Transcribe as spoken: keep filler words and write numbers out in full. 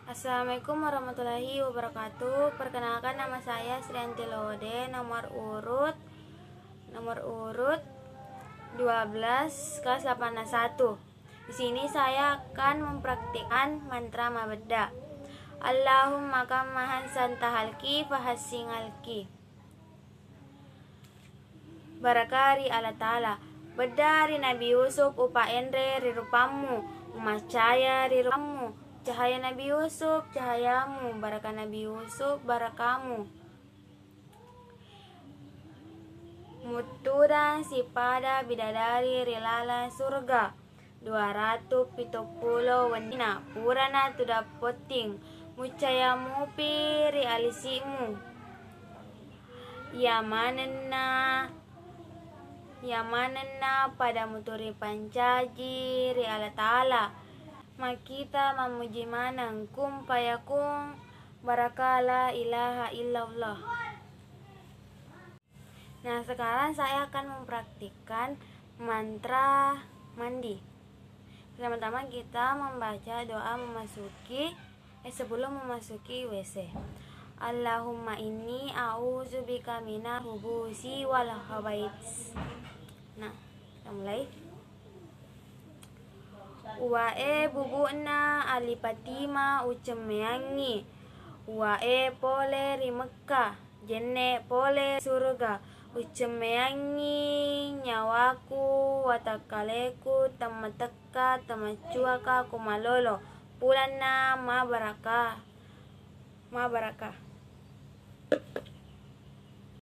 Assalamualaikum warahmatullahi wabarakatuh. Perkenalkan, nama saya Srianti Lode, nomor urut nomor urut dua belas, kelas delapan satu. Di sini saya akan mempraktikkan mantra mabedda. Allahumma kammahan santahalki fahassingalki. Baraka ri Allah Ta'ala. Bedda ri Nabi Yusuf, upaenre ri rupammu, umaccaya ri rupammu. Cahaya Nabi Yusuf, cahayamu. Baraka Nabi Yusuf, barakamu. Muttudang sipada bidadari ri laleng surga. Dua ratu pitu pulo wennina purana tudang potting, muccaya mupi ri alisi'mu. Iya manenna, iya manenna pada muturi pancaji ri Allah Ta'ala. Makkita mammuji maneng kun fayakun, baraka la ilaha illallah. Nah, sekarang saya akan mempraktikkan mantra mandi. Pertama-tama kita membaca doa memasuki, eh, sebelum memasuki W C. Allahumma inni a'udzubika minal khubusi wal khabaits. Nah, kita mulai. Uwae bubu'na Ali Fatima ucemmeangngi. Uwae pole ri Mekka, jenne pole suruga. Ucemmeangngi nyawaku, watakkaleku, temmatekka, temaccuaka, ku malolo. Pulanna mabaraka. Mabaraka.